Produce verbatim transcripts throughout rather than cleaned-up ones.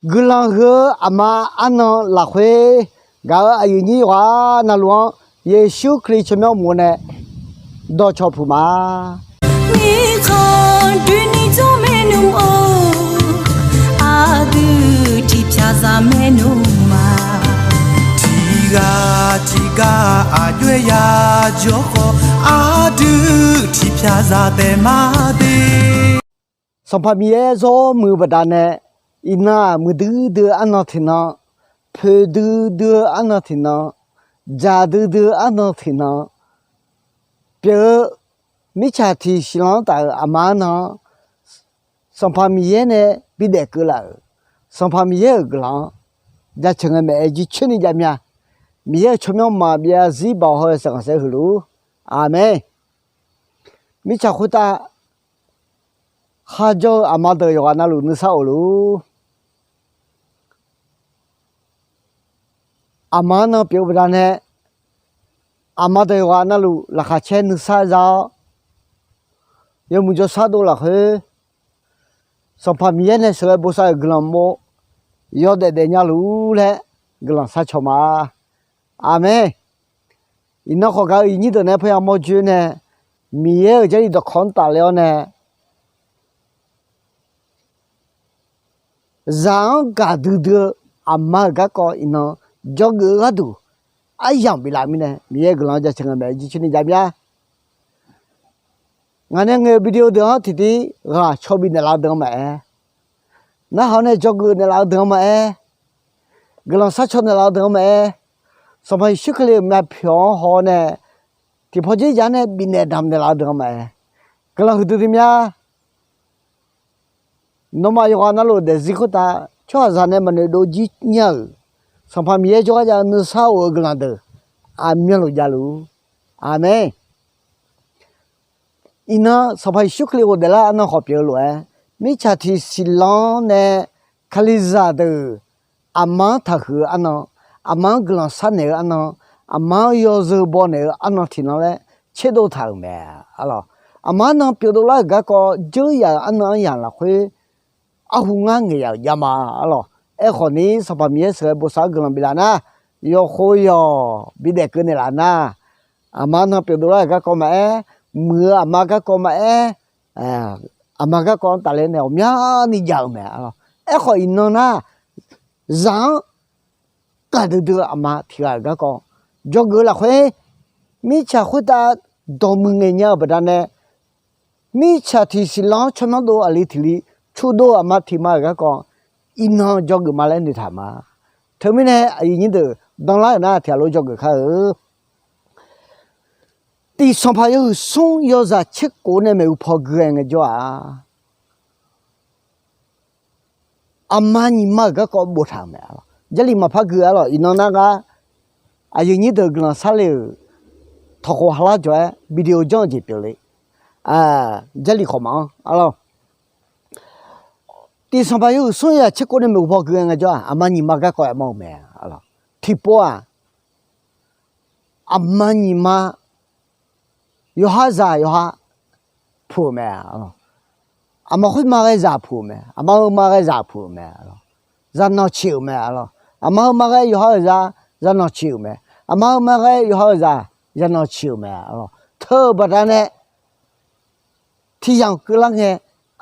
Guiqlanq huiq-eu aqma arnan lafkhoer gaq-eu aqyuif nyir yawqghaq navluf-anr, Yeqsur Kali tsawrmyanr muiq-eu nae dawqcawq puq ma. Mirkhanq doeni jawr maernmr-or, aqdui tiqpyaq zaq maernmr ma. Tiqghaq tiqghaq aqjox-aer yajawr khawf, aqdui tiqpyaq zaq taef ma de. Sanqpaq Miqyaer zawr muiq-eu baqdanae, iqnan-aq muiqdui dui-eu arnan tiqnan, poeqdui dui-eu arnan tiqnan, dzaqdui dui-eu arnan tiqnan pyeuf-eu mirtsaq tiq siqlanr taf-euq aqma arnan-anr, Sanqpaq Miqyaer nae bidaef keuv laf-euq, Sanqpaq Miqyaer-euq guiqlanq-anr jaceuq ngae maeq-aer jircoer ni jav mya. Miqyaer-euq tsawrmyanr maqbyav zarzir baoq haw-eu saeqkhanq saer huiq luf-ur. Aqmeq. Mirtsaq khoertav kharjawr-eu aqma deuq yawqghaq navluf nuisar of luf-ur. Aqma arnan pyeuf-eu baqdanae, aqma deuq yawqghaq navluf laqkhaq caer nuisar za-awr, yawmuiq jawrshar dov lafkhoer, Sanqpaq Miqyaer nae sheuqghae bosav-euq guiqlanq mov yawdaef daefnya luf-ur laer guiqlanq sharcaw ma. Aqmeq. Iqnan khawf gaq-eu aqyuif nyir deuq nae paerya mawr joer nae, Miqyaer-euq Jarlif dawqkawq-anr tafler-awr nae, zaq-anr gaqdui dui-eu aqma-euq garkawv iqnan jawrgeuf-eu gharduq aryamq biflaf mirnae, Miqyaer-euq guiqlanq-anr jaceuq ngae maeq-aer jircoer ni jav mya. Ngaq nae ngaeq-eu video deuq-anr tiqtiv ghaq caw bifnaeq laf-eu deuq-anr maqaer, narhaq-awr nae dzawgeuf naeqlaf-eu deuq-anr maqaer, guiqlanq sharcaw naeqlaf-eu deuq-anr maqaer, Sanqpaq Yeqsur Kali-euq myavpyawq-anr haw-awr nae, tiqpaw dzer jaq-anr nae bifnaeq damq naeqlaf-eu deuq-anr maqaer, guiqlanq huiqdui dui mya. Nawmaf yawqghaq navluf daefzir khoertav tsawrhaqzaq nae maqnoeq dov jir nya-euq, Sanqpaq Miqyaer jawrgar jav-eu nuisar of-eu guiqlanq deuq aqmyanluf javluf-ur. Aqmeq. Iqnan Sanqpaq Yeqsur Kali ghofdaef lar arnan khawf pyeuf-eu lof-aer, mirtsaq tiq siqlanr nae Kalizaq deuq aqma-anr taqhuiq-eu arnan, aqma-anr guiqlanq sharnaeq-eu arnan, aqma-anr yawzeu baw naeq-eu arnan tiqnan laer tserdov taq-euq mae. Arlawq, aqma arnan pyeuf dovlar-euq garkawv dzeur yaf-euq arnan aryamq lafkhoer arhu ngar ngaeq yaf-euq jav ma. Arlawq, aerkhawf ni Sanqpaq Miqyaer sheuqghae bosav-anr guiqlanq biflaf nar, yawqkhov yawq bidaef keuv naeqlaf nar, aqma arnan pyeuf dovlar-euq garkawv maqaer, muiq-eu aqma garkawv maqaer, aqma garkawv-anr tafler nae ghawqmyani jav-eu mae. Arlawq, aerkhawf iqnan nar, zaq-anr gaqdui dui-eu aqma tiq ghaq-euq garkawv dzawgeuf-eu lafkhoer, mirtsaq khoertav dawqmuiq ngaeq nya-eu baqdanae, mirtsaq tiq siqlanr-anr tsawrmyanr dov aqli tiq li cudov-eu aqma tiq ma-euq garkawv iqnan dzawgeuf ma laer noeqtaq ma. Teumirnae aqyuif nyir deuq danlar-euq nar tiq ghaq lof dzawgeuf kar-eu. Tiq Sanqpaq yawhuiq smr yawzaq tserkhof nae maeqhu paw gui-aer ngaejawr-aq, aqma nyiq ma-euq garkawv boftaq-euq mae. Jarlif maqpar gui arlawq, iqnan nar gar aqyuif nyir deuq guiqlanq sharle-euq tawqkhof halar jawq-aer video janr-eu jeq pyeufle. Jarlif khawf maqanr arlawq. Tiq Sanqpaq yawhuiq smr yawzaq tserkhof nae maeqhu paw gui-aer ngaejawr-aq, aqma nyiq ma garkawv aermawr-eu mae. Tiqpov-aq, aqma nyiq ma yawqha zaq yawqha puq-euq mae. Aqma khoerma ghae zaq puq-euq mae. Aqma heuma ghae zaq puq-euq mae. Zaq nanq ciq-euq mae. Aqma heuma ghae yawqha-euq zaq, zaq nanq ciq-euq mae. Aqma heuma ghae yawqha-euq zaq, zaq nanq ciq-euq mae. Teu-euq baqdanae tiq yamq keuvlar ngae,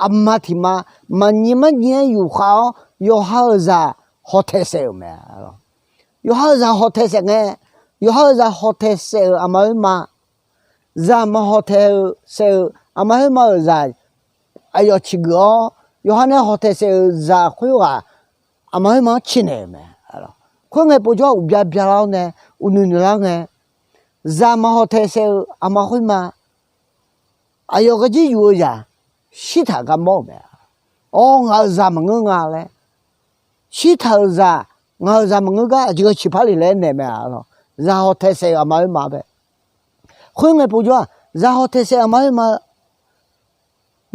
aqma tiq ma maqnyiq marnyiq-aer yufkhav-awr yawqha-euq zaq hawtaeq saef-euq mae. Yawqha-euq zaq hawtaeq saef ngae, yawqha-euq zaq hawtaeq saef-euq aqma khoerma, zaq maqhawtaeq-eu saef-euq aqma khoerma-euq zaq aqyawf ciqgeuf-awr, yawqha nae hawtaeq saef-euq zaq khoerghaq aqma khoerma-anr caenaeq-euq mae. Khoerngae povjawr-aq uqbya byalar-awr nae, uqnoeq noeqlar ngae, zaq maqhawtaeq saef-euq aqma khoerma aqyawf garjir yuf-eu zaq shirtaq gar mawr-euq mae. Awr, ngaq-euq zaq maqngeur nga laer, shirtaq-euq zaq, ngaq-euq zaq maqngeur gar aqjeq ghae ciqpar le laer naeq mae. Zaq hawtaeq saef-euq aqma khoerma bae. Khoerngae povjawr-aq, zaq hawtaeq saef aqma khoerma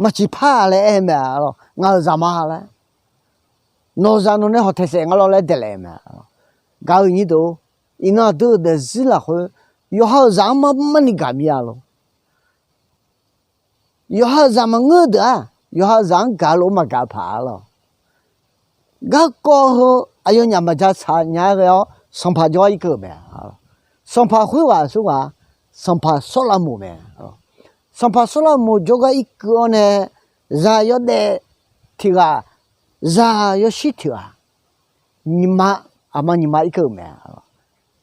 maqciqpar-a laer aer mae. Ngaq-euq zaq ma laer, nawq-euq zaq nawq nae hawtaeq saef nga lawr laer daeqlaef mae. Gaq-eu nyir deuq, iqnan aqdui-euq daefzir lafkhoer yawqha-euq zaq-anr mar mar ni gaq mir-a lor. Yawqha-euq zaq maqngeur deuq-aq, yawqha-euq zaq-anr gaq-eu lof-aer maqgaq-eu paq-a lor. garkawv heu aqyawfnyaf maqja tsaq nya-aer ghae-awr, sanqpaq jawrgar irkeuv-euq mae. Sanqpaq khoerghaq aqsurghaq, sanqpaq Sawrlavmoq mae. Sanqpaq Sawrlavmoq jawrgar irkeuv-awr nae, zaq yawdaef tiq ghaq, zaq yawshir tiq ghaq, nyiqma, aqma nyiqma irkeuv-euq mae.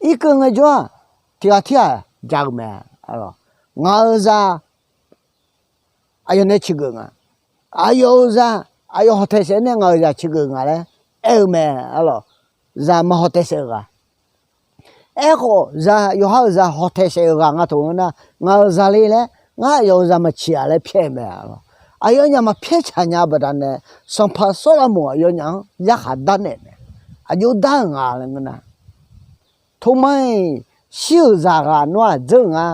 Irkeuv ngaejawr-aq, tiq ghaq tirghaq jaq-euq mae. Ngaq-euq zaq aqyawf nae ciqgeuf nga. Aqyawf-euq zaq, aqyawf hawtaeq saef-aer nae ngaq-euq zaq ciqgeuf nga laer aer-eu mae. Arlawq, zaq maq hawtaeq saef-euq ghaq. Aerkhawf, zaq, yawqha-euq zaq hawtaeq saef-euq ghaq nga taq-eu ngeur nar, ngaq-euq zaq le laer, ngar aqyawf-euq zaq maqciq-aq laer pyaer-eu mae. Arlawq, aqyawfnyaf maqpyaer tsaq nya-eu baqdanae, sanqpaq Sawrlavmoq aqyawfnyaf-anr yarkhaq darnaeq mae. Aqjox dar-euq nga laer ngeur nar, Tomar-iq, shir-euq zaq ghaq nawr-aq dzeur-euq nga.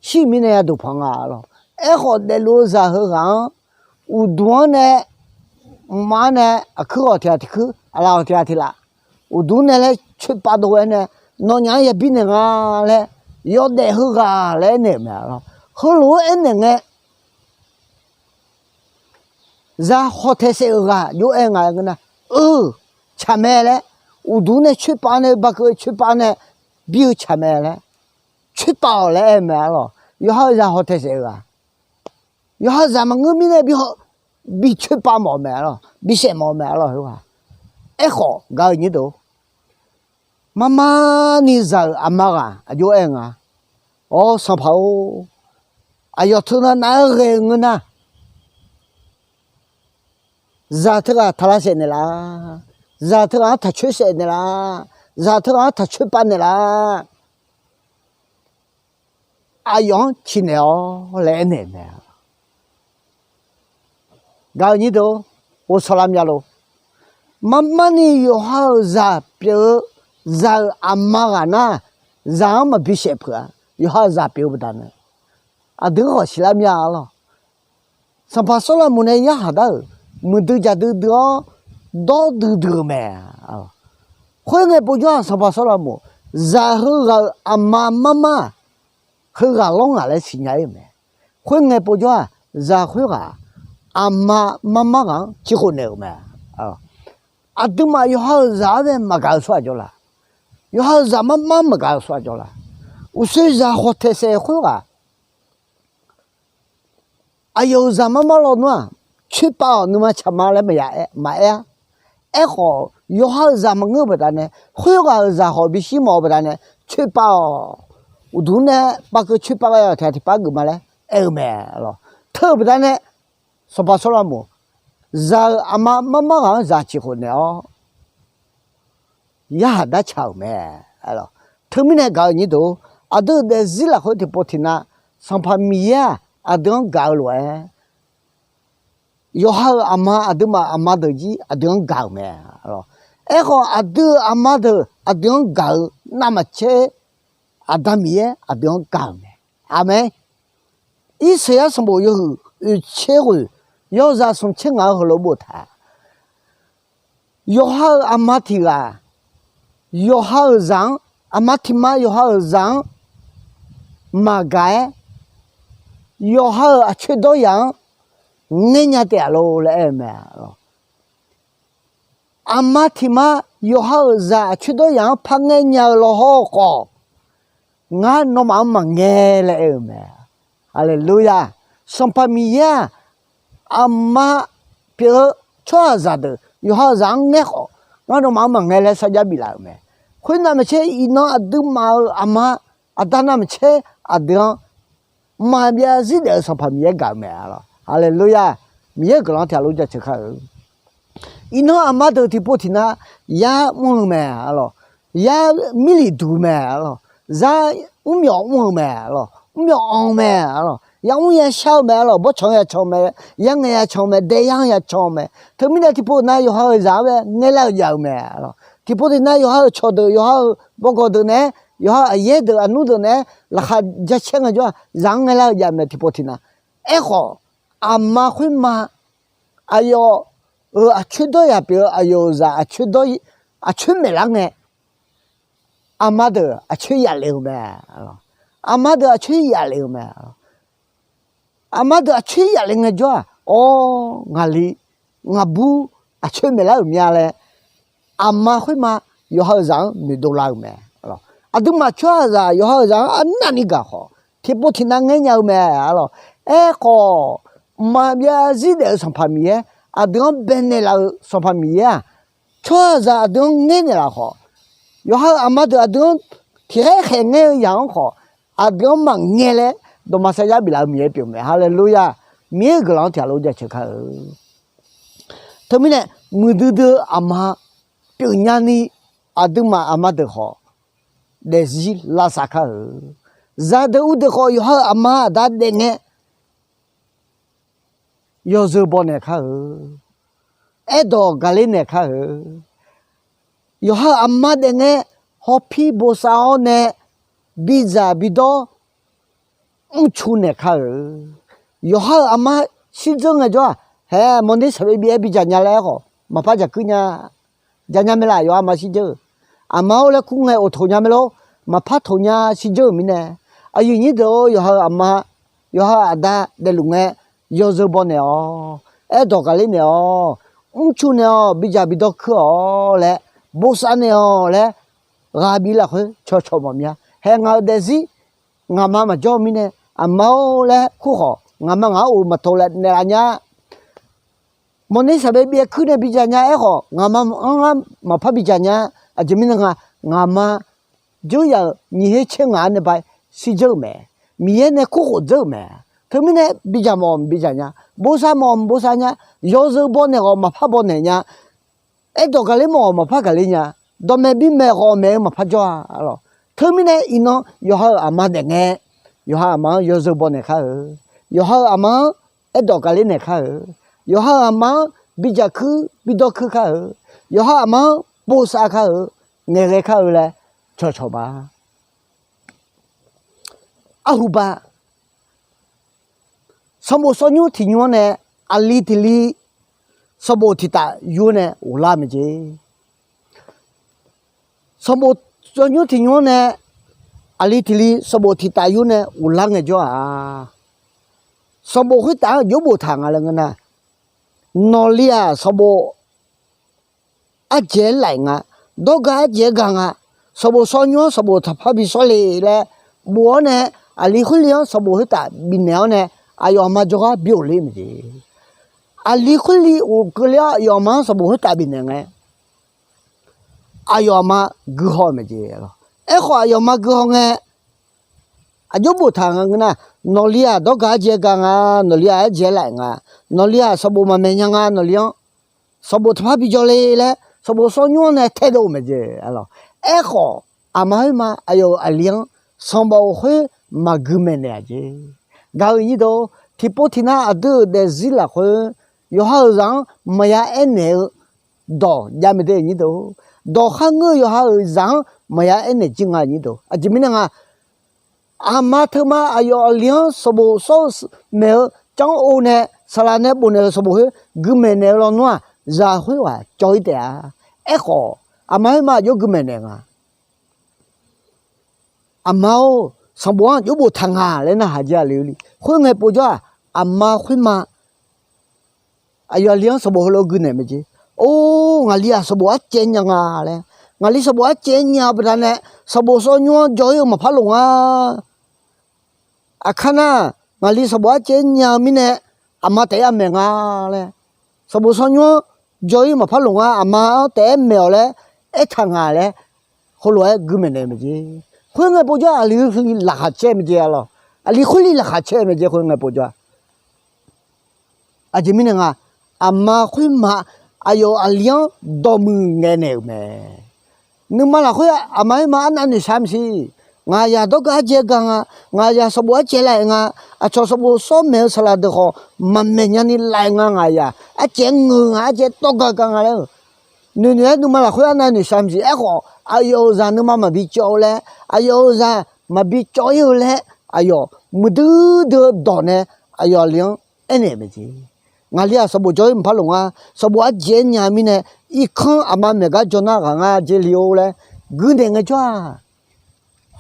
Shir-euq mirnae yaduq panq nga. Arlawq, aerkhawf daefluf-eu zaq heughaq-anr, uqduq-anr nae, mqma-anr nae, aqkuir ghawq tiq ghaq tiq kuir, aqlaf ghawq tiq ghaq tiq laf, uqduq-anr nae laer coer pav dov-aer nae, nawnyaf-anr yabi naeq nga laer, yawdaef heughaq laer aernaeq-euq mae. Arlawq, heulof-aer aernaeq ngae, zaq hawtaeq saef-euq ghaq jov-aer nga ngeur nar, eu, tsaq mae laer, uqduq nae coer pav nae, bakeuv coer pav nae, bi-eu tsaq mae laer, coer pav-awq laer aer-eu mae. Arlawq, yawqha-euq zaq hawtaeq saef-euq ghaq, yawqha-euq zaq maqngeur mirnae bi, bi coer pav mawf-eu mae. Arlawq, bi saef mawf-eu mae. Arlawq, heughaq, aerkhawf gaq-eu nyir deuq, marmar ni zaq-euq aqma ghaq aqjox aer-eu nga. Awr, sanqpaq-or, aqyawf teunav nav-aer ghae-eu ngeur nar, zaq teughaq taq lavsaef naeqlaf, zaq teughaq-anr taq coer saef naeqlaf, zaq teughaq-anr taq coer pav naeqlaf, aqyawf-anr ciqnaeq-awr laer aernaeq-euq mae. Gaq-eu nyir deuq, ghovshaw lar mya lor. Marmar ni yawqha-euq zaq pyeuf-eu, zaq-euq aqma ghaq nar, zaq-anr maqbi saef peuq-a. Yawqha-euq zaq pyeuf-eu baqdanae, aqdui-anr khawf siqlar mya. Arlawq, sanqpaq Sawrlavmoq nae yarkhaq dar-euq, muiqdui jaqdui dui-awr, dawr duidui-eu mae. Khoerngae povjawr-aq, sanqpaq Sawrlavmoq, zaq heughaq-euq aqma marmar heughaq lawr ngaq laer siqnya-ir-euq mae. Khoerngae povjawr-aq, zaq khoerghaq aqma marmar ghaq-anr ciqkhof naeq-euq mae. Aqduimaf yawqha-euq zaq-anr bae maqgaq-eu tsawrhaq jawrlaf, yawqha-euq zaq marmar maqgaq-eu tsawrhaq jawrlaf, uqshoe zaq hawtaeq saef khoerghaq, aqyawf-euq zaq marmar lawnmr-aq, coer pav-awq, nuima tsaq ma laer maqya aer, maqaer-ar. Aerkhawf, yawqha-euq zaq maqngeur-eu baqdanae, khoerghaq-euq zaq khawf bishir mawf-eu baqdanae, coer pav-awq, uqduq nae bakeuv coer pav ghae-awq, tiq ghaq tiqpav geufma laer aer-eu mae. Arlawq, teu-eu baqdanae, sanqpaq Sawrlavmoq, zaq-euq aqma marmar ghaq-anr zaq ciqkhof naeq-awr, yarkhaq darca-euq mae. Teumirnae gaq-eu nyir deuq, aqdui-euq daefzir lafkhoer tiqpov tiqnav, Sanqpaq Miqyaer-aq aqdui-anr gaq-eu lof-aer, yawqha-euq aqma, aqduimaf aqma deuq jir aqdui-anr gaq-euq mae. Aerkhawf, aqdui-euq aqma deuq aqdui-anr gaq-eu navmaqtser Aqda Miqyaer aqdui-anr gaq-euq mae. Aqmeq. Irsaqyar sanqbof yawhuiq oeqtser ghoeq, yawzaq smqtser ngaq-eu heulof boftaq, yawqha-euq aqma tiq ghaq, yawqha-euq zaq-anr, aqma tiq ma yawqha-euq zaq-anr maqgaq-aer, yawqha-euq aqcoer dawryaq-anr ngaer nya taef-a lor laer aer-eu mae. Aqma tiq ma yawqha-euq zaq aqcoer dawryaq-anr par ngaer nya-eu lawhawr-eu khawf, ngar nawmaf-anr maqngae laer aer-eu mae. Haleluya! Sanqpaq Miqyaer-aq, aqma pyeuf-eu tsawrhaqzaq deuq yawqha-euq zaq-anr ngaer khawf, ngar nawmaf-anr maqngae laer sarjax biflaf-euq mae. Khoernav maqtser, iqnan aqduimaf-euq aqma aqda navmaqtser aqdui-anr maqbyav zir daef-eu Sanqpaq Miqyaer gaq-eu mae. Haleluya! Miqyaer-euq guiqlanq-anr tiq ghaq lof jaceuq kar-eu. Iqnan aqma deuq tiqpov tiqnav yar mr-eu mae. Yar mirliq duq mae. Zar mrmyawf mr-eu mae. Mrmyawf anq-eu mae. Yamr yashar-eu mae. Bawrtsanq-anr yacan-eu mae. Yarngae yacan-eu mae. Daeyar-anr yacan-eu mae. Teumirnae tiqpov nav yawqha-euq zaq-anr bae ngaelar-eu jav-eu mae. Tiqpov tiqnav yawqha-euq cawqdeuq, yawqha-euq bawgawq deuq naeq-aer, yawqha-euq aqyaer deuq aqnmr deuq naeq-aer laqkhaq jacaer ngaejawr-aq, zaq-anr ngaelar-eu jav-eu mae tiqpov tiqnav. Aerkhawf, aqma khoerma, aqyawf-euq aqcoer dawryaq pyeuf-eu aqyawf-euq zaq aqcoer dawr, aqcoer maeqlar ngae, aqma deuq aqcoer yaf le-eu mae. Aqma deuq aqcoer yaf le-eu mae. Aqma deuq aqcoer yaf le ngaejawr-aq, awr, ngaqli, ngaqbur aqcoer maeqlar-euq mya laer, aqma khoerma yawqha-euq zaq-anr noeqdov lar-eu mae. Aqduimaf tsawrhaqzaq yawqha-euq zaq-anr arnavni gaq khawf, tiqpov tiqnav ngaer nya-eu mae. Aerkhawf, mqmaq byav zarzir daef-eu Sanqpaq Miqyaer, aqdui-anr baenaeq laf-eu Sanqpaq Miqyaer-aq, tsawrhaqzaq aqdui-anr ngaer naeqlaf khawf, yawqha-euq aqma deuq aqdui-anr tiqkhaer khaeq ngaer-eu yaq-anr khawf, aqdui-anr maqngae laer dawqma saryar biflaf-eu Miqyaer pyeuf mae. Haleluya! Miqyaer-euq guiqlanq-anr tiqghaq lof jaceuq kar-eu. Teumirnae, muiqdui dui-eu aqma pyeufnya ni aqduimaf aqma deuq khawf daefzir lavsav kar-eu. Zaqdeuq urdeuq khawf yawqha-euq aqma aqda daef ngae yawzeu baw naeq kar-eu. Aerdawq gaqler naeq kar-eu. Yawqha-euq aqma daef ngae hawpir bosav-awr nae bidzaq bidawr mrcu naeq kar-eu. Yawqha-euq aqma shirdzeur ngaejawr-aq, haeq mawrner saqbae byav-aer bidzaq nya laer aerkhawf maqpar dzaq kuir nya. Dzaq nya mae laf yawqha aqma shirdzeur-euq. Aqma-or laer kur ngae oqtoq nya mae lor. Maqpar toq nya shirdzeur-euq mirnae. Aqyuif nyir deuq-or, yawqha-euq aqma, yawqha-euq aqda daefluf ngae yawzeu baw naeq-awq. Aerdawq gaqler naeq-awq. Mrcu naeq-awq. Bidzaq bidawr kuir-awq laer, bosav naeq-awq laer, ghaq bif lafkhoer cawqcawq mawf mya. Haeq ngaq-euq daefzir ngaqma maqjawr-eu mirnae, aqma-or laer kur khawf, ngaqma ngaq-anr oq maqtoq laer naeqlaf nya. Mawrner saqbae byav kuir nae bidzaq nya aerkhawf, ngaqma-anr ngar maqpar bidzaq nya. Aqjeq mirnae nga, ngaqma dzeur yaf-euq nyiq her tser ngaq-anr nae ba shirdzeur-euq mae. Miqyaer nae kur khof dzeur-euq mae. Teumirnae bidzaq mawf bidzaq nya, bosav mawf bosav nya, yawzeu baw naeq khawf maqpar baw naeq nya. Aerdawq gaqler mawf khawf maqpar gaqler nya. Dawqmaeq bimaeq khawf maeq-eu maqpar jawr-a lawq. Teumirnae iqnan yawqha-euq aqma daef ngae, yawqha aqma-anr yawzeu baw naeq kar-eu. Yawqha-euq aqma-anr aerdawq gaqler naeq kar-eu. Yawqha-euq aqma-anr bidzaq kuir bidawr kuir kar-eu. Yawqha aqma-anr bosav kar-eu, ngaeqghae kar-eu laer cawqcawq ma. Arhuba, sanqbof sawr nymr tiq nymr-anr nae aqli tiq li sanqbof tiq taf yur-awr nae ghoflar mae jeq. Sanqbof sawr nymr tiq nymr-anr nae aqli tiq li sanqbof tiq taf yur nae ghoflar ngaejawr-aq, sanqbof khoertaf-anr jawr boftaq nga laer ngeur nar, nawqli-aq sanqbof ardzaeq-aer laef nga, dawrga ardzaeq-aer ga nga, sanqbof sawr nymr-anr sanqbof taqpar bi sawr le laer bof-awr nae, aqli khoerli-anr sanqbof khoertaf bifnaeq-awr nae, aqyawf aqma jawrgar bi ghofler mae jeq. Aqli khoerli ghofkeuv ler-awr aqyawf aqma-anr sanqbof khoertaf bifnaeq ngae, aqyawf aqma guihaw mae jeq. Aerkhawf aqyawf aqma guihaw ngae, aqjox boftaq nga ngeur nar, nawqli-aq dawrga ardzaeq-aer ga nga, nawqli-aq ardzaeq-aer laef nga, nawqli-aq sanqbof maqmaeq nya nga, nawqli-anr sanqbof taqpar bi jawr le laer sanqbof sawr nymr-anr nae taedov-eu mae jeq. Aerkhawf aqma khoerma aqyawf-euq aqli-anr sanqbof khoer maqgui maeqnaeq-a jeq. Gaq-eu nyir deuq, tiqpov tiqnav aqdui-euq daefzir lafkhoer yawqha-euq zaq-anr maqya aernaeq-eu dawq jav mae de nyir deuq. Dawq kharngeur-eu yawqha-euq zaq-anr maqya aernaeq jir nga nyir deuq. Aqjeq mirnae nga, aqma teuma aqyawf aqli-anr sanqbof sawr-eu maeq-eu canr-eu nae saqlaq nae bofnaeq-euq sanqbof khoer gui maeqnaeq-eu lawnmr-aq, zaq khoerghaq cawv-ir taef-a. Aerkhawf aqma khoerma aqjox gui maeqnaeq nga. Aqma-or, sanqbof-anr aqjox boftaq nga laer narhaq jeq aqli-eu li. Khoerngae povjawr-aq, aqma khoerma aqyawf aqli-anr sanqbof heulof-aer gui naeq mae jeq. Or, ngaqli-aq sanqbof arcaev-aer nya nga laer, ngaqli sanqbof arcaev-aer nya-eu baqdanae sanqbof sawr nymr-anr jawr-ir-eu maqpar loq nga. Aqkar nar, ngaqli sanqbof arcaev-aer nya-eu mirnae aqma taef-aer maeq nga laer, sanqbof sawr nymr-anr jawr-ir maqpar loq nga, aqma-anr taef-aer maeq-awq laer aertaq nga laer, heulof-aer gui maeqnaeq mae jeq. Khoerngae povjawr aqli khoerli laqkhaq caer mae jeq-a lawq. Aqli khoerli laqkhaq caer mae jeq khoerngae povjawr-a. Aqjeq mirnae nga, aqma khoerma aqyawf aqli-anr dawqmuiq ngaeqnaeq-euq mae. Nuima lafkhoer aqma khoerma arnav noeqshaq maqsiq. Ngaqzaq dawrga ardzaeq-aer ga nga, ngaqzaq sanqbof arcaev laef nga, aqcawq sanqbof sawr maeq-eu saqlaq deuq khawf maqmaeq nyani laef nga, ngaqzaq arcaev-aer ngeur nga, arcaev-aer tawv ga ga nga laer-eu noeqnoeq-aer nuima lafkhoer arnav noeqshaq maqsiq. Aerkhawf aqyawf-euq zaq nuima maqbi cawv-eu laer, aqyawf-euq zaq maqbi cawv-ir-eu laer, aqyawf muiqdui dui-eu dawq nae aqyawf aqli-anr aernaeq mae jeq. Ngaqli-aq sanqbof jawr-ir maqpar loq nga, sanqbof arjeq-aer nya mirnae irkanr aqma maeq gar jawr nar ghaq nga jeq li-or laer guinaeq ngaejawr-aq,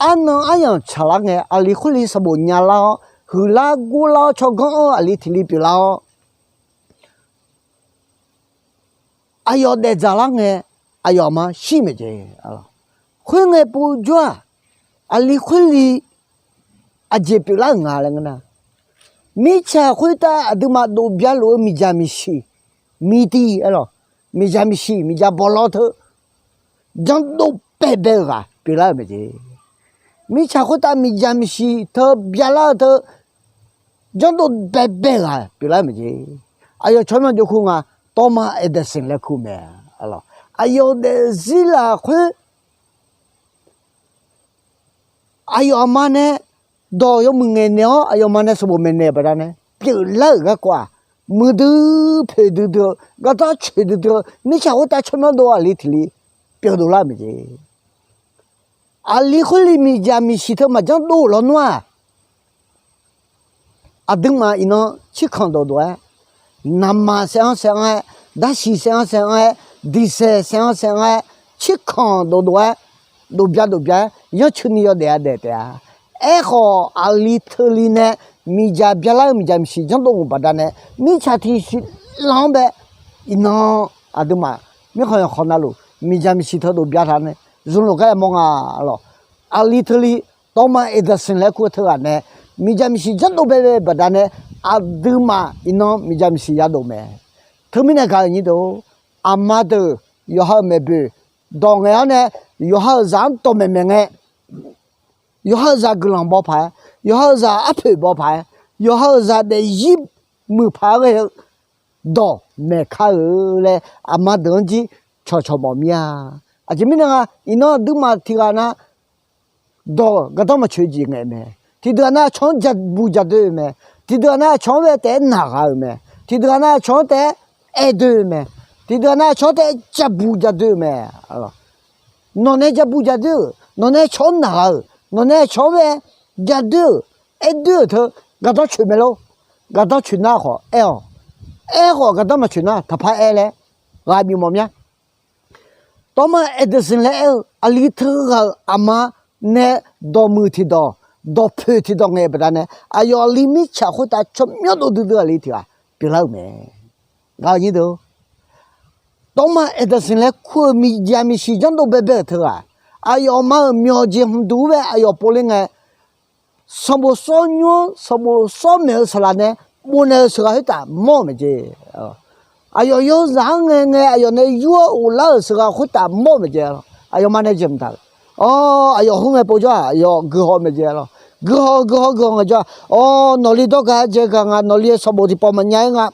arnan aryamq tsaqlar ngae aqli khoerli sanqbof nyalar-awr huiqlar gorlar-awr tsawrganr-anr aqli tiq li pyeuflar-awr aqyawf daefdzaq lar ngae, aqyawf aqma shir maeq jeq. Khoerngae povjawr-aq, aqli khoerli aqjeq pyeuflar-euq nga laer ngeur nar, mirtsaq khoertav aqduimaf dov byaluf-eu miqdzaq miqsiq, miqtiv aer lawq, miqdzaq miqsiq miqdzaq bawqlawr teu janrdov baebae-euq ghaq pyeuflar-euq mae jeq. Mirtsaq khoertav miqdzaq miqsiq teu byalar-eu teu janrdov baebae-euq ghaq pyeuflar-euq mae jeq. Aqyawf tsawrmyanr jov kur nga, Thomas Edison laer kur mae. Aqyawf daefzir lafkhoer aqyawf aqma nae dawq yawmuiq ngaeqnaeq-awr aqyawf aqma nae sanqbof maeqnaeq-eu baqdanae pyeuflar-euq garkawv-aq, muiqdui poeqdui dui-eu gardanr coeqdui dui-eu mirtsaq khoertav tsawrmyanr dov aqli tiq li pyeufdov lar-euq mae jeq. Aqli khoerli miqdzaq miqsiq teu maqjanr dov-euq lawnmr-aq, aqduimaf iqnan cirkanq dawqdawq-aer, naqma saev-anr saev-anr-aer, darsiq saev-anr saev-anr-aer, diqsaeq saev-anr saev-anr-aer, cirkanq dawqdawq-aer, dovbya dovbya-aer yanrceuni yawdaef-a daef taef-a. Aerkhawf aqli teuli nae miqdzaq byalar-eu miqdzaq miqsiq janrdov-euq baqdanae mirtsaq tiqsiq lan-anr bae iqnan aqduimaf mirkhanq yawkhanq navluf miqdzaq miqsiq teu dovbya taq nae zmqlof gar yamawr nga lawq. Aqli teuli Thomas Edison laer kur-eu teughaq nae miqdzaq miqsiq janrdov baebae baqdanae aqduimaf iqnan miqdzaq miqsiq yadof mae. Teumirnae gaq-euq nyir deuq, aqma deuq yawqha-euq maeqboeq dawq ngaeq-awr nae yawqha-euq zaq-anr dawqmaeq maeq ngae, yawqha-euq zaq guiqlanq baw paq-aer, yawqha-euq zaq arpoeq baw paq-aer, yawqha-euq zaq daefzir muiq paq-aer ghae-eu dawq maeq kar-eu laer aqma deuq-anr jir cawqcawq mawf mir-a. Aqjeq mirnae nga, iqnan aqduimaf tiqghaq na dawq gardanr maqcoeq jeq ngaeq mae. Tiqdeuq-aq nar aqcawq-anr jabuq jadoe-eu mae. Tiqdeuq-aq nar aqcawq-anr bae taef-aer naq ghaq-euq mae. Tiqdeuq-aq nar aqcawq-anr taef-aer aer doe-eu mae. Tiqdeuq-aq nar aqcawq-anr taef-aer jabuq jadoe-eu mae. Nawq nae jabuq jadoe-euq, nawq nae aqcawq-anr naq ghaq-euq, nawq nae aqcawq-anr bae jadoe-euq, aer doe-euq teu gardanr coeq mae lor. Gardanr coeq nar khawf aer-awq. Aerkhawf gardanr maqcoeq nar taqpar aer laer ghaq bif mawf mya. Thomas Edison laer aer-eu aqli teughaq-euq aqma nae dawqmuiq tiqdawq, dawqpoeq tiqdawq ngaeq-eu baqdanae aqyawf aqli mirtsaq khoertav tsawrmyanr dov duidui aqli tiq ghaq pyeuflar-euq mae. Gaq-eu nyir deuq, Thomas Edison laer kur-eu miqdzaq miqsiq janrdov baebae-euq teughaq, aqyawf aqma-euq myawqjeq hmqduq-ur bae aqyawf povler ngae, sanqbof sawr nymr-anr sanqbof sawr maeq-eu saqlaq nae bofnaeq-eu sheuqghaq khoertav mawr-euq mae jeq. Aqyawf yawzaq-anr ngae ngae aqyawf nae yur-awr ghoflar-euq sheuqghaq khoertav mawr-euq mae jeq. Aqyawfma nae jeq mqtaq-euq. Awr, aqyawf khoerngae povjawr-aq aqyawf guiqhaw mae jeq lawr. Guiqhaw guiqhaw guiqhaw ngaejawr-aq, awr, nawqli dawrgaq-aer jae gaq nga, nawqli-eu sanqbof tiqpawf maqnya-ir nga.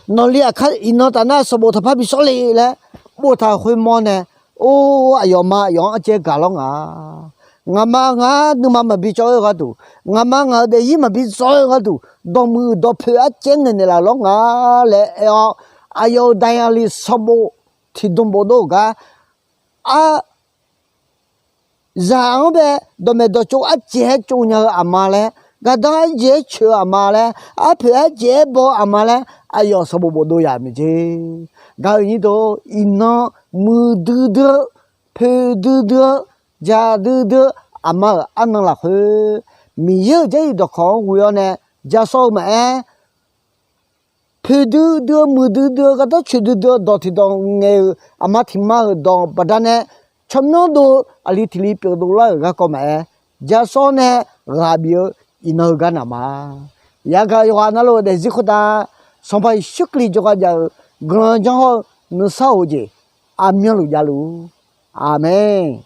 Nawqli aqkar iqnan taf nar sanqbof taqpar bi sawr le laer boftaq khoermawr nae, or, aqyawfma aqyawf-anr arcaev gaq lawr nga. Ngaqma ngar nuima maqbi cawv-eu gharduq, ngaqma ngaq-euq daefzir maqbi zawr-eu gharduq, dawqmuiq dawqpoeq arcaev ngaeqnaeq laf lawr nga laer aer-awr, aqyawf-euq daqyaqliq sanqbof tiqdmq bofdov-euq gar, ar, zaq-anr bae dawqmaeq dawqtsov arcaev-aer tsov nya-eu aqma laer, gardanr arcaev-aer coeq-eu aqma laer, arpoeq arcaev-aer baw-eu aqma laer, aqyawf sanqbof bofdov yaf maeq jeq. Gaq-eu nyir deuq, iqnan muiqdui dui-eu, poeqdui dui-eu, jaqdui dui-eu aqma-euq arnan lafkhoer, Miqyaer-euq Jarlif dawqkawq-anr ghoe-awr nae jasawr-eu maqaer, poeqdui dui-eu, muiqdui dui-eu, gardanr coeqdui dui-eu dawq tiqdawq ngaeq-euq aqma tiqma-euq dawq baqdanae tsawrmyanr dov-eu aqli tiq li pyeuf dovlar-euq garkawv maqaer, jasawr nae ghaq bif-eu iqnan-eu gar naq ma. Yagaq yawqghaq navluf-eu daefzir khoertav Sanqpaq Yeqsur Kali jawrgar jav-eu guiqlanq janr hawr-eu nuisar of-eu jeq aqmyanluf javluf. Aqmeq.